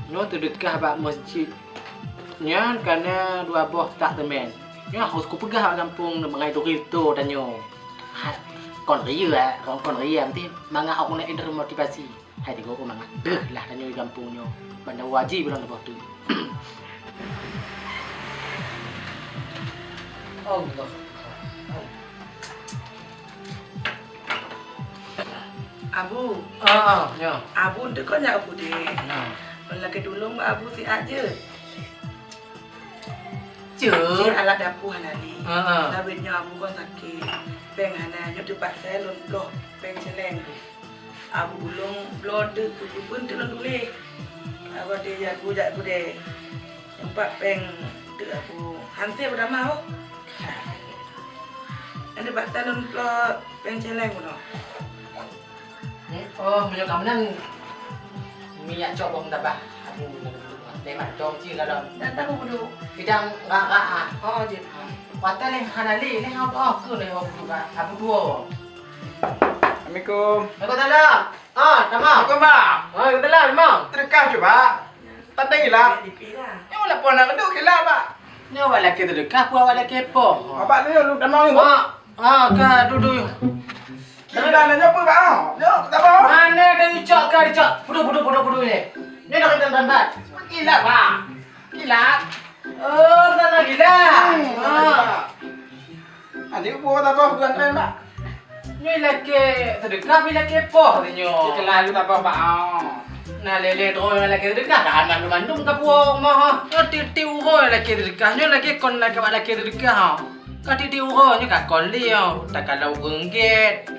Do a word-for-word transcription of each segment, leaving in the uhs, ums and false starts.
Nyoe teudeukah bak meuseujid nyan ka na dua boh tak teumèn. Nyoe harôh kupeugah bak gampông bangai turi reutôh tanyoe. Ha, kon rayeuk, kon rayeuk, meusti mangat awak na termotivasi. Hai tigo mangat deuh lah tanyoe di gampông nyoe. Ban nyoe wajéb lôn boh teuk. Allah. Abu. Ah, ah, nyoe. Abu, eunteuk kon jak u keudè. Nyoe. Lôn lakèe tulông bak Abu siat jeuet. Jeuet. Jeuet alat dapu hana lé. Ah, ah. Sabab nyoe Abu kon sakét. Pèng hana, nyoe teupaksa lôn bloe pèng cèlèng. Abu, ulôn bloe teuk, peue-peue teuk lôn tuléh. Abu, watèe jak u keudè. Teumpat pèng teuk Abu. Hansé beutamah, oh. Nyan teupaksa lôn bloe pèng cèlèng bunoe. Hmm, oh, meunyoe ka meunan, minyak cok boh meutabah. Abu, lé mantong cit lalom. Dan tahu budu. Bidang rak-rak, ah. Oh, jeuet. Watèe lé hana lé, lé hana, oh, keu lé, oh, budu, ah. Abu dua. Assalamualaikum. Waalaikumsalam. Ah, tamah. Assalamualaikum, Bang. Waalaikumsalam, tamah. Teudeukah cuba. Tandai gila. Nyoe lapor nak keuduek gila, Bang. Nyoe awak lakèe teudeukah, peue awak lakèe poh. Abang ni lu tamah ni. Ah, ah, ka dudu. Kita nanya apa, Bang? Nyoe, tak apa. Mana ada dicok ka dicok. Pudu, pudu, pudu, pudu ni. Ni dah kita tambat. Gila, Bang. Gila. Oh, sana gila. Hmm. Ah. Adik buah tak apa, bukan main, Bang. Nyoe lakèe teudeukah, pi lakèe poh nyoe. Kelalu tak apa, Bang. Nah, lé-lé droe nyang lakèe teudeukah, dah mandum-mandum ka puwoe rumoh, ha. Nyoe tiep-tiep uroe lakèe teudeukah, nyoe lakèe kon lakèe bak lakèe teudeukah, ha. Ka tiep-tiep uroe nyoe ka kon lé, ha. Takalon ureueng gèt.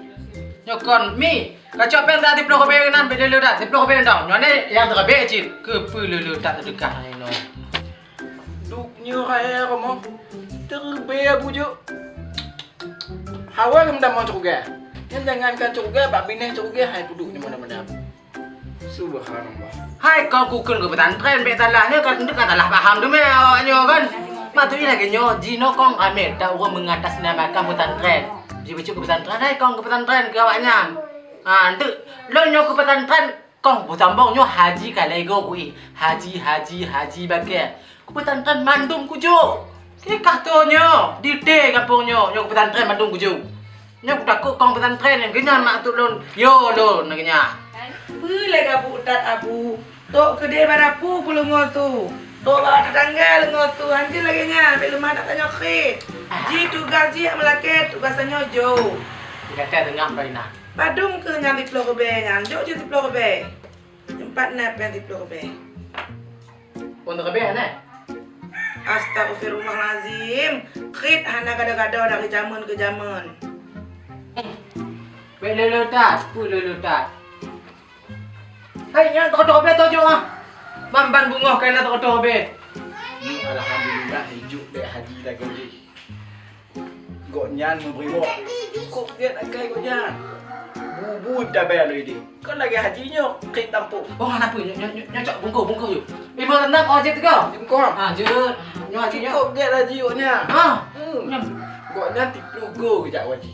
Nyoe kon mi, kacok pèng dah siplôh ribèe nan, bèk lé-lé dah, siplôh ribèe dah. Nyoe ni nyang teuribèe cit. Keupeue lé-lé that teudeukah nyoe. Duek nyoe raya rumoh, teuribèe bujuk. Hawa lom damong ceuruga. Nyan jangankan ceuruga, bak binéh ceuruga hai peuduek nyoe meunan-meunan. Subhanallah. Hai kon kukheun keu pesantren, bèk salah nyoe kan, kan salah paham teumé awak nyoe kan. Maksudnya lagèe nyoe, jinoe kon ramé that ureueng mengatasnamakan pesantren. Jibacut keu pesantren, hai kon keu pesantren keu awak nyan. Ha, enteuk lôn nyoe keu pesantren. Kong peusambong nyoe haji ka lhèe goe kuéh. Haji, haji, haji bakée. Kupeutantan mandum kujok. Keu kah tô nyoe, di té gampông nyoe, nyoe kupeutantan mandum kujok. Nyoe kutakot kong peusantren nyang keunyan mak tut lôn. Yo lôn lagèe nyan. Peue lé gabu that abu? Tok keudeh barapu peuleungoe su. Tok bak tetangga leungoe su. Hanjeuet lagèe nyan, bèk leumah that tanyoe khét. Ji tugaih jih meulakèe, tugaih tanyoe jok. Gata deungoe, Mbak Ina. Padum keuh nyan siplôh ribèe nyan, jok jeuet siplôh ribèe. Teumpat na pèng siplôh ribèe. Peuet ribèe na? Astagfirullahalazim. Krit hana gado-gado dari jameun keu jameun. Bèk lé-lé that, peue lé-lé that. Hai, nyan teuka-teuka ribèe tojok ah. Ban-ban beungoh keu na teuka-teuka ribèe. Nyoe alhamdulillah, jok bèk haji lagèe jih. Gobnyan meubri wok. Cukôp gèt akai gobnyan. Bu-bu tabèe lôn idéh. Kon lagèe haji nyoe, krit tampôh. Oh, hana peue, nyoe, nyoe, nyoe, nyoe cok bungkôh, bungkôh yue. Lima reunam, oh, jeuet tiga. Bungkôh. Ha, jeuet. Nyoe haji nyoe. Cukôp gèt haji gobnyan. Ha. Hmm. Nyoe. Gobnyan siplôh go geujak haji.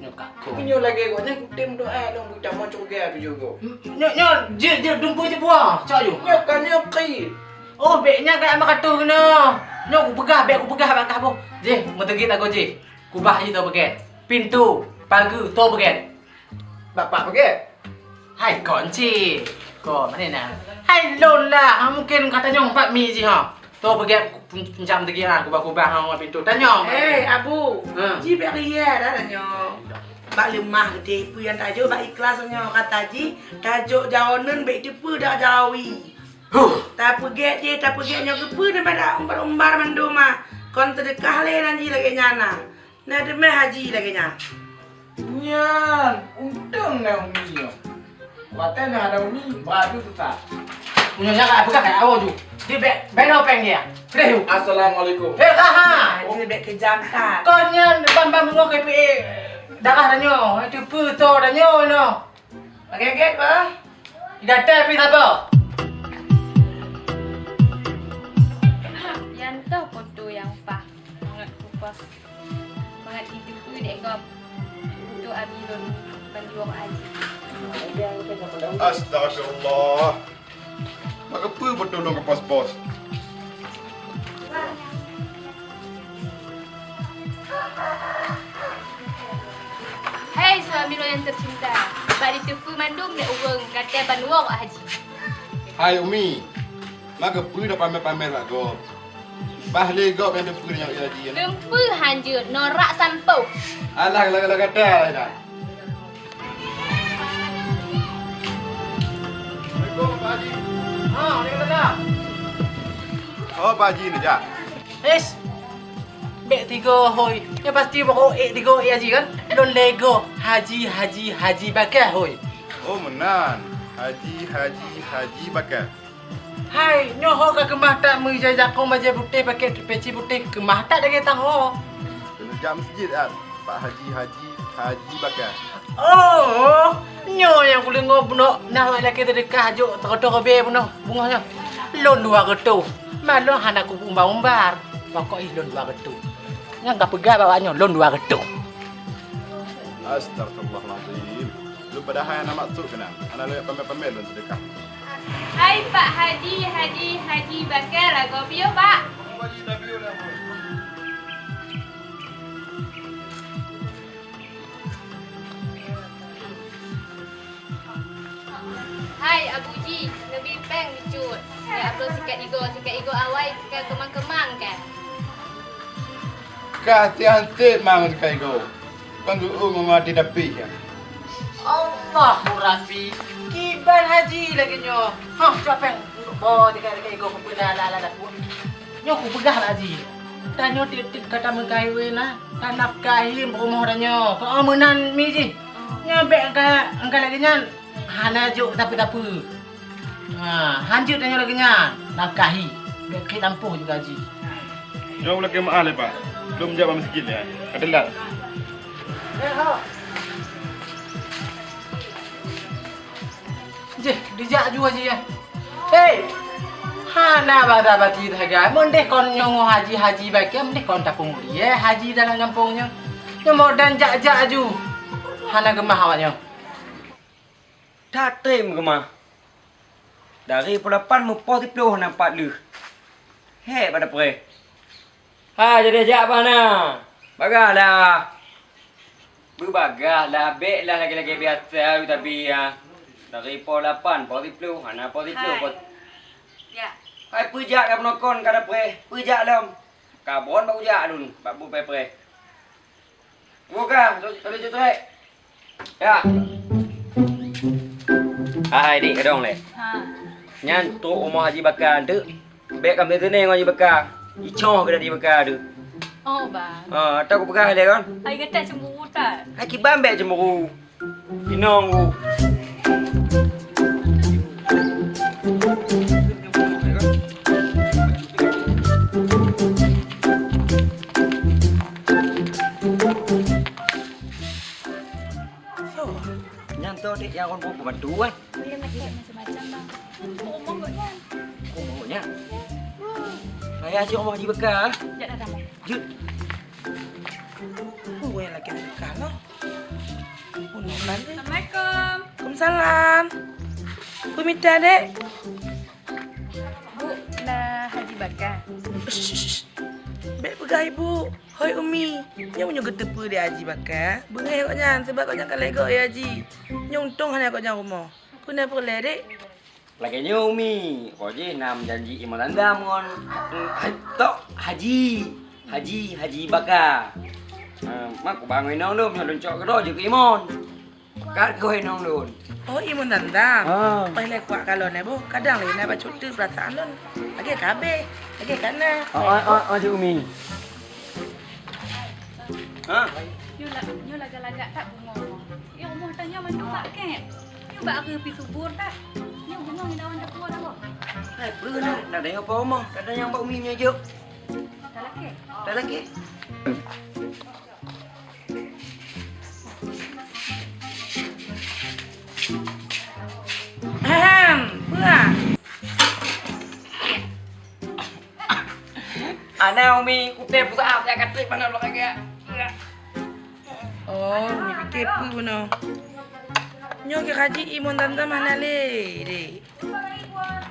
Nyoe ka kong. Meunyoe lagèe gobnyan kutem doa lôn beutamong syeuruga tujoh goe. Nyoe, nyoe, jeuet, jeuet, dumpeue jeuet buah, cok yue. Nyoe ka nyoe krit. Oh, bèk nyan ka meukato keunoe. Nyoe kupeugah, bèk kupeugah bak kah boh. Jih, meuteugèt lagoe jih. Kubah jih tô beugèt. Pintoe, pageue, tô beugèt. Bapak beugèt. Hai, kon cit. Kon, mana na? Hai, lôn lah. Ha, mungkin ka tanyong pat mi jih, ha. Tô beugèt peuncam teugèt, ha, kubah-kubah, ha, pintoe. Tanyong. Eh, Abu. Ha. Ji bèk riyèe dah tanyong. Bak leumah geude peue nyang tajok bak ikhlas nyoe. Kata jih, tajok jaroe neuen bèk teupeu dak jarawi. Huh. Tapeugèt jih, tapeugèt nyoe keupeue teuma dak umbar-umbar mandum, ha. Kon seudeukah lé nan jih lagèe nyan, ha. Na teumé haji lagèe nyan. Nyan, untông na umi nyoe. Watèe na hana umi, badu teutap. Meunyoe nyan ka peugah ka awak ju. Di bèk, bèk nopeng dia. Keudeh ju. Assalamualaikum. Eh, ha, ha. Dia bèk keujam that. Kon nyan ban-ban beungoh keu pih darah tanyoe. Itu peue tô tanyoe noh. Lagèe-lagèe bah. Di data pih sabar. Nyan toh foto nyang paih. Mangat kupas. Mangat jiteupeue dek gob untuk abi lôn ban jiwoe bak haji. Astagfirullah. Bak keupeue beutôi lôn ka pos-pos? Hai suami lôn nyang teucinta, bak jiteupeue mandum lé ureuëng gata ban woe haji. Hai Umi, ma keupeue na pamer-pamer bak gob? Bah lé gob nyang teupeue nyang haji nyan. Teumpeue hanjeuet norak sampôh. Alah, gala-gala gata lah nyan. Assalamualaikum, Pak Haji. Ha, ni kata dah. Oh, Pak Haji neujak. Ish. Bèk tiga hôi. Nyoe pasti bak ék tiga ék haji kan? Lôn lego haji, haji, haji baka hôi. Oh, meunan. Haji, haji, haji baka. Hai, nyoe ho ka keumah that meuija jakong bajèe putéh pakèt peci putéh, keumah that lagèe tang ho. Keuneuk jak meuseujid, An, bak haji, haji, haji baka. Oh, nyoe nyang kudeungö bunoe na awak lakèe seudeukah jok teuka-teuka bèe bunoe, beungoh nyoe. Lôn dua reutôh. Ban lôn hana kuumbar-umbar. Pokok jih lôn dua reutôh. Nyang ka peugah bak awak nyoe lôn dua reutôh. Astagfirullahalazim. Lôn padahai hana maksud keunan. Hana lôn jak pamer-pamer lôn seudeukah. Hai Pak Haji, Haji, Haji Bakar, lagoe piôh, Pak. Hai Abu Ji, neubi péng bacut. Nyan abloe sikat igoe, sikat igoe awai, sikat keumang-keumang kan. Ka até-até mang sikat igoe. Kon geu-uem ngon até dapéh nyan. Allahu Rabbi, kiban haji lagèe nyoe. Hah, cuba péng, bo tiga-tiga igoe kupeuna ala-ala dapur. Nyoe kupeugah bak haji. Tanyoe tiep-tiep ka tameukawen na, tanafkahi rumoh tanyoe. Keu meunan mi jih. Nyoe bèk angka, angka lagèe nyan. Hana jok tapi-tapi. Ha, hanjeuet tanyoe lagèe nyan, nafkahi. Bèk klik lampôh juga jih. Nyoe ulôn lakèe meu'ah lé, Pak. Lôn jak bak meuseujid lé, ka teulat. Jih, dijak ju haji, ya. Hei! Hana basa basi sagai. Meudeh kon nyoe ngon haji-haji bak, meudeh kon tapeumulia, eh, haji dalam gampông nyoe. Nyoe modern jak-jak ju. Hana geumah awak nyoe. That tem geumah. Dari pukul lapan meupoh siplôh na pat leuh. Hék bak dapur. Hai, jadi jak bah na. Bagah lah. Beubagah lah, bèk lah lagèe-lagèe biasa, tapi, ah. Dari poh lapan, poh siplôh, hana poh siplôh, Hai. poh Ya. Hai, peue jak ka bunoe kon ka dapur, peue jak lom. Kabon bak ujak lôn, bak bu preh-preh. Buka, tu, tu, tu, tu, eh. Ya. Hai, dik, kedong lé. Ha. Nyan trok rumoh Haji Baka tu, bèk kamoe teuné ngon Haji Baka. Icoh keunan Haji Baka tu. Oh, ba. Ha, ata kupeugah lé kon. Hai, gata cemburu that. Hai, kiban bèk cemburu. Inong ku. So, nyan tu dek nyang kon buku bantuan. Boleh pakai macam-macam, Bang. Untuk umum kot nyan. Umum kot nyan? Saya asyik umum Haji Baka. Jak datang. Jut. Oh, yang lagi dekat lah. Assalamualaikum. Waalaikumsalam. Peumita, Dek? Bu, na Haji Baka. Shh, shh, shh. Bèk peugah ibu. Hôi Umi, nyoe meunyoe geuteupeue lé Haji Baka, beungéh gobnyan, sabab gobnyan ka lé gob lé Haji. Nyoe untông hana gobnyan rumoh. Peue na peureulèe, Dek? Lagèe nyoe, Umi, roh jih na meujanji Imon Dandam ngon, eh, tok, Haji. Haji, Haji Baka. Eh, mak kuba ngon inong lôn, nyoe lôn cok keudroe jeuet keu Imon. Kat keu inong lôn. Oh, Imon Dandam. Ah. Paih lé kuak kalon, eh, boh. Kadang lé na bacut teuk peurasaan lôn. Lagèe ka habéh, lagèe ka na. Oh, oh, oh, oh, Cik Umi. Ha? Nyoe la-, nyoe lagak-lagak that bungoh. Nyoe rumoh tanyoe mandum bak kèe. Nyoe bak keuh pih subur that. Nyoe bungoh ngon daun teukuah dah, boh. Hai, peue na? Na tanyoe po rumoh. Ka tanyoe bak Umi nyoe jok. Talakèe. Talakèe. Ahem, peue? Ana Umi, kutem pusat, ya katrek mana lo kagak. Oh, Umi pike peue bunoe? Nyoe keu Haji Imon Dandam hana lé, Dek.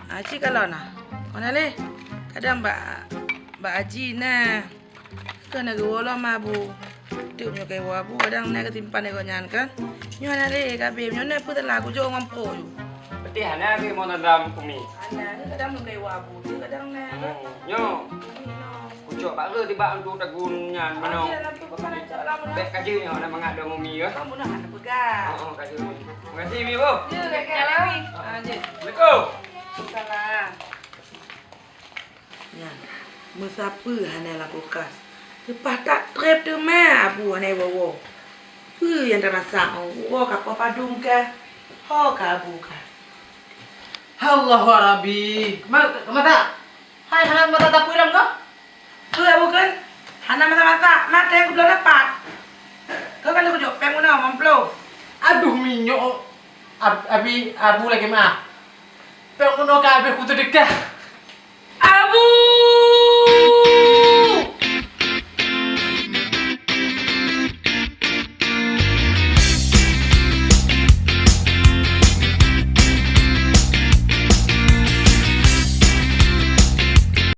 Ah, Ci kalon na. Kon na lé. Kadang bak, bak Aji na. Keu na geuwoe lom Abu. Teuk nyoe ka iwoe Abu, kadang na geusimpan di gobnyan kan. Nyoe na lé, ka abéh. Nyoe na peue teula kujok ngon po ju. Berarti hana lé mau dendam Umi. Hana, kadang nyoe ka iwoe Abu. Kadang na. Hmm, nyoe. Umi nyoe. Kucok bak reu tibak untuk tagun nyan mano. Bèk ka jeuet nyoe na mangat dong Umi ya. Kamu nak hana peugah. Oh, oh, ka jeuet. Terima kasih Umi, Bu. Ya, ya, ya. Ah, jeuet. Assalamualaikum. Salam. Nyan, meusapeue hana lam kulkas. Leupah that trép teuma Abu hana iwoe-woe. Peue nyang tamasak, woe ka poh padum kah? Ho ka Abu kah? Allahu Rabbi. Ma-, mata. Hai, hana mata tapeue lam kah? Peue Abu kan? Hana mata-mata. Mata nyang keubloe dapat. Kau kan aku jok pèng guna, mamplo. Aduh, minyok. Ab-, abi, Abu lagi mah. Pèng unoe ka abéh kuteudekah.